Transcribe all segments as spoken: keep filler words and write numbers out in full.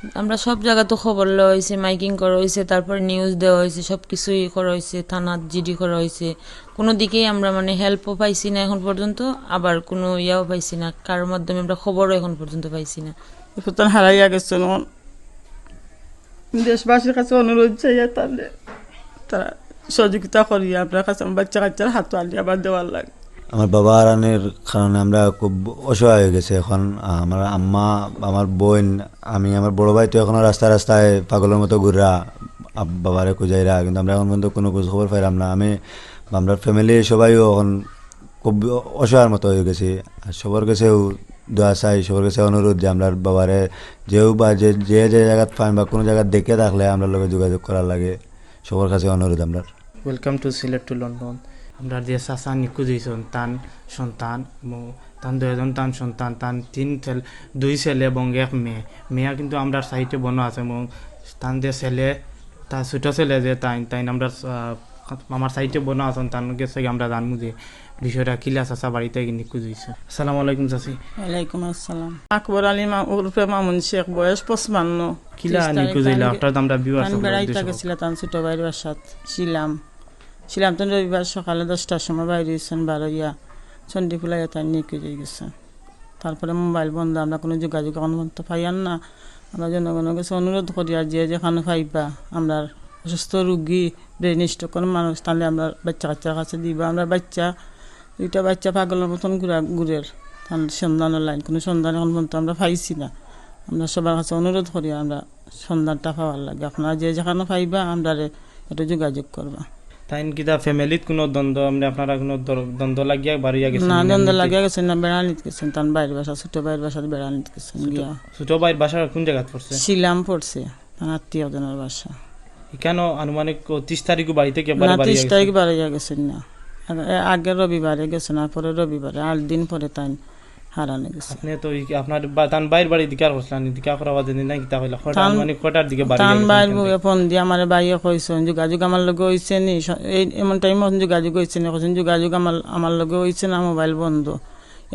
আমরা সব জায়গা তো খবর লওয়া হয়েছে, মাইকিং করা হয়েছে, তারপর নিউজ দেওয়া হয়েছে, সব কিছুই করা হয়েছে, থানাত জিডি করা হয়েছে। কোনো দিকেই আমরা মানে হেল্পও পাইছি না এখন পর্যন্ত, আবার কোনো ইয়াও পাইছি না, কারোর মাধ্যমে আমরা খবরও এখন পর্যন্ত পাইছি না। এরপর তান হারাইয়া গেছেন। অন-, দেশবাসীর কাছে অনুরোধ চাই, তাহলে তারা সহযোগিতা করি, আমরা কাছে আমার বাচ্চা কাচ্চার হাত আনি আবার দেওয়ার লাগে। আমার বাবা হারানোর কারণে আমরা খুব অসহায় হয়ে গেছি এখন। আমার আম্মা, আমার বোন, আমি, আমার বড় ভাই তো এখনো রাস্তায় রাস্তায় পাগলের মতো ঘুরা, আব-, বাবারে খুঁজাইরা, কিন্তু আমরা এখন পর্যন্ত কোনো খোঁজ খবর পাইলাম না। আমি, আমরা ফ্যামিলি সবাইও এখন খুব অসহায়ের মতো হয়ে গেছি। আর সবার কাছেও দোয়া চাই, সবার কাছে অনুরোধ যে আমরার বাবারে যেও বা যে, যে, যে জায়গাত পাইন বা কোনো জায়গাত দেখে থাকলে আমরার লগে যোগাযোগ করার লাগে, সবার কাছে অনুরোধ আমরার। Welcome to Sylhet to London। আমরার যে চাচা নিখোঁজ হইছইন, তান সন্তান, মো-, তান দুইজন তান সন্তান, তান তিন ছেল-, দুই ছেলে এবং এক মেয়ে। মেয়ে কিন্তু আমরার সাইডে বনো আছে এবং তান যে ছেলে, তার ছোট ছেলে যে তাইন, তাইন আমরার, আহ, আমার সাইডে বনো আছইন, তান গেছে গিয়া আমরা জানমু যে বিষয়টা কিলা চাচা বাড়িত গিয়া নিখোঁজ হইছে। আসসালামু আলাইকুম চাচি। ওয়ালাইকুম আসসালাম। আকবর আলী মা-, ওরফে মামুন শেখ, বয়স পঁচপান্ন। কিলা তিরিশ তারিখ নিখোঁজ হইলা? তান গে-, আপনার তো আমরা viewers তান আমরা বেড়াইতে উদ্দেশ্য গেছিলা তান ছোট ভাইর বাসাত। শিলাম, শিলাম তো রবিবার সকালে দশটার সময় বাইরে হইছেন, বারোইয়া চণ্ডীপুলাইয়া তাই নিখোঁজ হয়ে গেছে। তারপরে মোবাইল বন্ধ, আমরা কোনো যোগাযোগ এখন পর্যন্ত পাইয়ার না। আমরা জনগণের কাছে অনুরোধ করি, আর যে যেখানো পাইবা, আমরার অসুস্থ রুগী, ব্রেন স্ট্রোকর মানুষ, তাহলে আমরার বাচ্চা কাচ্চার কাছে দিবা। আমরার বাচ্চা, দুইটা বাচ্চা পাগলের মতন ঘুরা, ঘুরের, তার সন্ধানর লাইন, কোনো সন্ধান এখন পর্যন্ত আমরা পাইছি না। আমরা সবার কাছে অনুরোধ করি, আমরা সন্ধানটা পাওয়ার লাগে। আপনারা যে যেখানো পাইবা, আমরারে একটু যোগাযোগ করবা। তাইন কিতা ফ্যামিলিত কোনো দ্বন্দ্ব, মানে আপনারা কোনো দর-, দ্বন্দ্ব লাগিয়া বারইয়া গেছেন? না, দ্বন্দ্ব লাগিয়া গেছেন না, বেড়ানিত গেছেন, তান ভাইর বাসা, ছোট ভাইর বাসাত বেড়ানিত গেছেন গিয়া। ছোট ভাইর বাসা কোন জাগাত পড়ছে? শিলাম পড়ছে, তান আত্মীয় স্বজনের বাসা। এখানো আনুমানিক ও তিরিশ তারিখও বাড়ি থেকে একবারে না, বাড়ি তিরিশ গেছে? তারিখ বাড়ি গেছেন না। আগে, আগে রবিবারে গেছেন, আর পরে রবিবারে, আট দিন পরে তাই হারানো গেছে। আপনি তো ই-, আপনার বা-, তান বাইর বাড়ি দিকার করছিলেন, দিকা করা বাদে দিন নাই কিতা কইলা? কটা, তান, আনুমানিক কটার দিকে বাড়ি তান গেছেন বাইর এখান থেকে? বউয়ে ফোন দিয়ে আমার বাইয়ে কইছেন, যোগাযোগ আমার লগে হইছে নি, স-, এই এমন টাইমে যোগাযোগ হইছে নি, কইছেন, "যোগাযোগ আমার, আমার লগে হইছে না, মোবাইল বন্ধ।"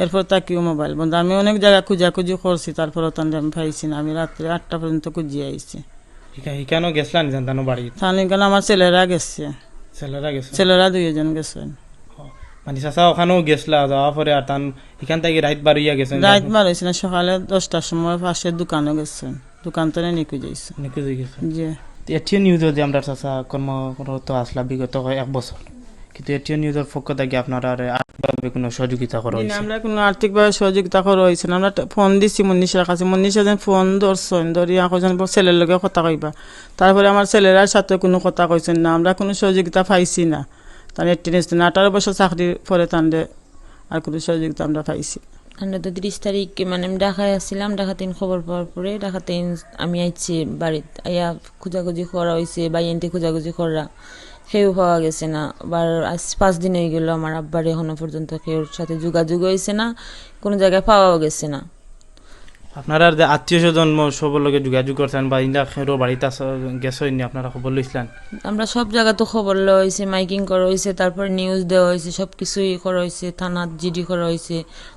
এরপর তাকিও মোবাইল বন্ধ। আমি অনেক জায়গা খুঁজাখুঁজি করছি, তারপরে তানরে আমি পাইছি না। আমি রাত্রে আটটা পর্যন্ত খুঁজিয়া আইছি। হিকা-, হিকানো গেছলা নি জানতানো বাড়ি? তান হিকানো আমার ছেলেরা গেছে। ছেলেরা গেছে? ছেলেরা দুইজন গেছেন। ও, মানে চাচা ওখানেও গেছলা, যাওয়ার পরে আর তান হিকান থাকি রাইত বার হইয়া গেছেন? রাইত বার হইছে না, সকালে দশটার সময় পাশে দোকানো গেছেন, দোকান তনে নিখোঁজ হইছে। নিখোঁজ হয়ে গেছে। জি। তো এটিএন নিউজও যে আমরা চাচা কর্মরত আসলা বিগত কয়েক বছর, কিন্তু এটিএন নিউজের পক্ষ থেকে আপনারা আর্থিকভাবে কোনো সহযোগিতা করা জি না, হয়েছে? আমরা কোনো আর্থিকভাবে সহযোগিতা করা হয়েছে না। আমরা ট-, ফোন দিছি মুন্নিশার কাছে, মুন্নিশা যেন ফোন ধরছেন, ধরিয়া কইছেন, "বউ, ছেলের লগে কথা কইবা।" তারপরে আমার ছেলেরার সাথে কোনো কথা কইছেন না, আমরা কোনো সহযোগিতা পাইছি না। তার এটিএন নিউজ আঠারো বছর চাকরি পরে তানরে আর কোনো সহযোগিতা আমরা পাইছি না। আমরা তো তিরিশ তারিখ, মানে, আমি ঢাকায় আসছিলাম, ঢাকাতেইন খবর পাওয়ার পরে ঢাকাতেইন আমি আইছি বাড়িত, আইয়া খোঁজাখুঁজি করা হইছে, বাইয়াইন্তে খোঁজাখুঁজি করা, কেউ পাওয়া গেছে না। আবার আজ পাঁচ দিন হয়ে গেল আমার আব্বার এখনো পর্যন্ত কেউর সাথে যোগাযোগ হইছে না, কোনো জায়গায় পাওয়াও গেছে না। আপনারা যে আত্মীয় স্বজন ম-, সবর লগে যোগাযোগ করছেন বা ইন্দা কেউর বাড়িত আস-, গেছে হইনি, আপনারা খবর লইছিলেন? আমরা সব জায়গা তো খবর লওয়া হইছে, মাইকিং করা হইছে, তারপর নিউজ দেওয়া হইছে, সব কিছুই করা হইছে, থানাত জিডি করা হইছে,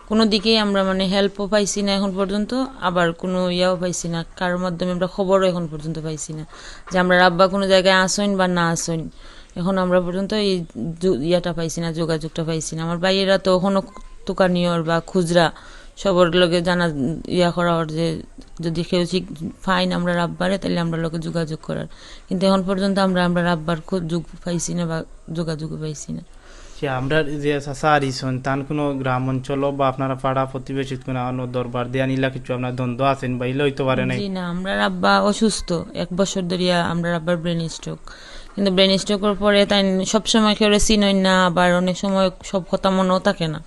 কোনো দিকেই আমরা মানে হেল্পও পাইছি না এখন পর্যন্ত, আবার কোনো ইয়াও পাইছি না, কারোর মাধ্যমে আমরা খবরও এখন পর্যন্ত পাইছি না যে আমরার আব্বা কোনো জায়গায় আসইন বা না আসইন। এখন আমরা পর্যন্ত এই যু-, ইয়াটা পাইছি না, যোগাযোগটা পাইছি না। আমার ভাইয়েরা তো এখনো তুকানিয়র বা খুচরা সবর লগে জানা ইয়া করা ওর যে যদি কেউ ঠিক পাইন আমরার আব্বারে, তাহলে আমরার লগে যোগাযোগ করার, কিন্তু এখন পর্যন্ত আমরা আমরার আব্বার খোঁজ যোগ পাইছি না বা যোগাযোগও পাইছি না। যে আমরা যে চাচা আরিছন, তান কোনো গ্রাম অঞ্চল বা আপনারা পাড়া প্রতিবেশীত কোনো আনো দরবার দেয়া নিলা কিছু আপনার দ্বন্দ্ব আছেন বা ইলে হইতে পারে নাই? জি না, আমরার আব্বা অসুস্থ, এক বছর ধরিয়া আমরার আব্বার ব্রেন স্ট্রোক, কিন্তু ব্রেন স্ট্রোকের পরে তাই সবসময় কেউরে চিনইন না, আবার অনেক সময় সব কথা মনেও থাকে না,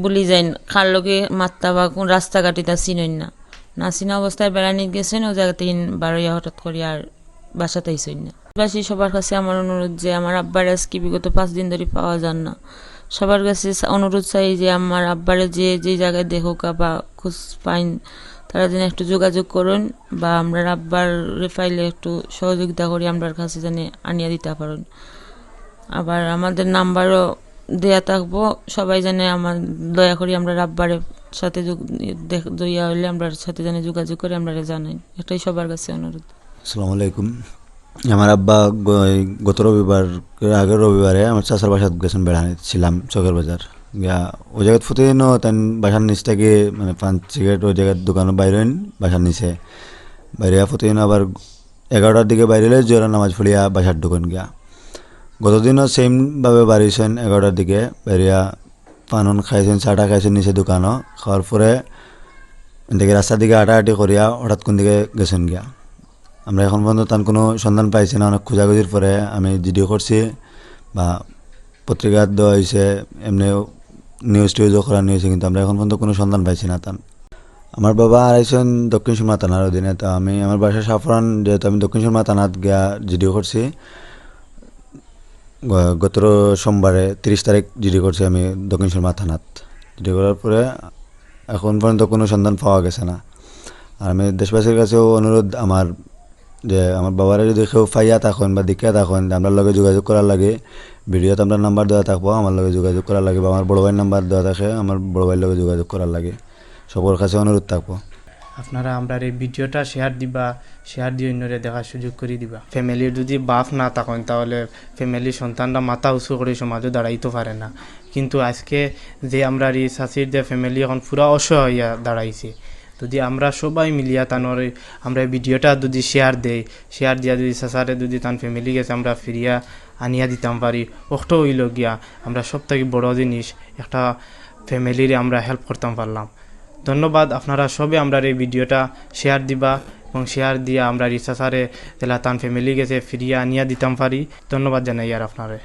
ভুলি যাইন কার লগে মাত্তা বা কোন রাস্তাঘাটে তা চিনইন না। না চিনা অবস্থায় বেড়ানিত গেছেন, ও জায়গাতে ইন বারইয়া হঠাৎ করি আর বাসাত আইছইন না। দেশবাসী সবার কাছে আমার অনুরোধ যে আমার আব্বার আজকে বিগত পাঁচ দিন ধরে পাওয়া যার না। সবার কাছে সা-, অনুরোধ চাই যে আমার আব্বারে যে, যে জায়গায় দেখুক বা খোঁজ পাইন, তারা যেন একটু যোগাযোগ করইন বা আমরার আব্বারে পাইলে একটু সহযোগিতা করি আমরার কাছে যেন আনিয়া দিতা পারইন। আবার আমাদের নাম্বারও দেয়া থাকবো, সবাই যেন আমার দয়া করি আমরার আব্বারে সাথে যোগ-, দেখ-, ইয়া হইলে আমরার সাথে জানি যোগাযোগ করে আমরারে জানাইন, এটাই সবার কাছে অনুরোধ। আসসালামু আলাইকুম। আমার আব্বা গ-, গত রবিবার, আগের রবিবারে আমার চাচার বাসাত গেছইন বেড়ানি, ছিলাম চকের বাজার। গিয়া ওই জাগাত প্রতিদিনও তান বাসার নিচ থাকি মানে পান সিগারেট ওই জাগাত দোকানো বাইর হইন বাসার নিচে। বাইরে প্রতিদিন আবার এগারোটার দিকে বাইরে হইলে জোহরের নামাজ পড়িয়া বাসাত ঢুকইন গিয়া। গতদিনও সেম ভাবে বাড়িছইন এগারোটার দিকে বাইরিয়া পান উন খাইছইন, চাটা খাইছইন নিচে দোকানো। খাওয়ার পরে এদিকে রাস্তার দিকে আটাআটি করিয়া হঠাৎ কোন দিকে গেছইন গিয়া। আমরা এখন পর্যন্ত তান কোনো সন্ধান পাইছি না। অনেক খোঁজাখুঁজির পরে আমি জিডি করছি বা পত্রিকাত দেওয়া হইছে, এমনি নিউজ টিউজও করানি হইছে, কিন্তু আমরা এখন পর্যন্ত কোনো সন্ধান পাইছি না তান। আমার বাবা হারাইছইন দক্ষিণ সুরমা থানার অধীনে। তো আমি আমার বাসা সাফরান, যেহেতু আমি দক্ষিণ সুরমা থানাত গিয়া জিডি করছি। গ-, গত সোমবারে তিরিশ তারিখ জিডি করছি আমি দক্ষিণ সুরমা থানাত। জিডি করার পরে এখন পর্যন্ত কোনো সন্ধান পাওয়া গেছে না। আর আমি দেশবাসীর কাছেও অনুরোধ আমার, যে আমার বাবারে যদি কেউ পাইয়া থাকইন বা দেখিয়া থাকইন, তে আমরার লগে যোগাযোগ করার লাগি, ভিডিওত আমরার নাম্বার দেওয়া থাকবো, আমার লগে যোগাযোগ করার লাগি, বা আমার বড় ভাইর নাম্বার দেওয়া থাকে, আমার বড় ভাইর লগে যোগাযোগ করার লাগি, সকলের কাছে অনুরোধ থাকবো। আপনারা আমরার এই ভিডিওটা শেয়ার দিবা, শেয়ার দিয়া অন্যরে দেখার সুযোগ করি দিবা। ফ্যামিলির যদি বাপ না থাকইন, তাহলে ফ্যামিলির সন্তানরা মাথা উঁচু করি সমাজো দাঁড়াইতো পারে না। কিন্তু আজকে যে আমরার এই চাচির যে ফ্যামিলি এখন পুরা অসহায় হইয়া দাঁড়াইছে, যদি আমরা সবাই মিলিয়া তানরে আমরা এই ভিডিওটা যদি শেয়ার দেই, শেয়ার দিয়া যদি চাচারে যদি তান ফ্যামিলি গেছে আমরা ফিরিয়া আনিয়া দিতাম পারি, অখটা অইলো গিয়া আমরা সব থাকি বড় জিনিস, একটা ফ্যামিলিরে আমরা হেল্প করতাম পারলাম। ধন্যবাদ, আপনারা সবে আমরার এই ভিডিওটা শেয়ার দিবা এবং শেয়ার দিয়া আমরার এই চাচারে যেলা তান ফ্যামিলি গেছে ফিরিয়া আনিয়া দিতাম পারি। ধন্যবাদ জানাইয়ার আপনারে।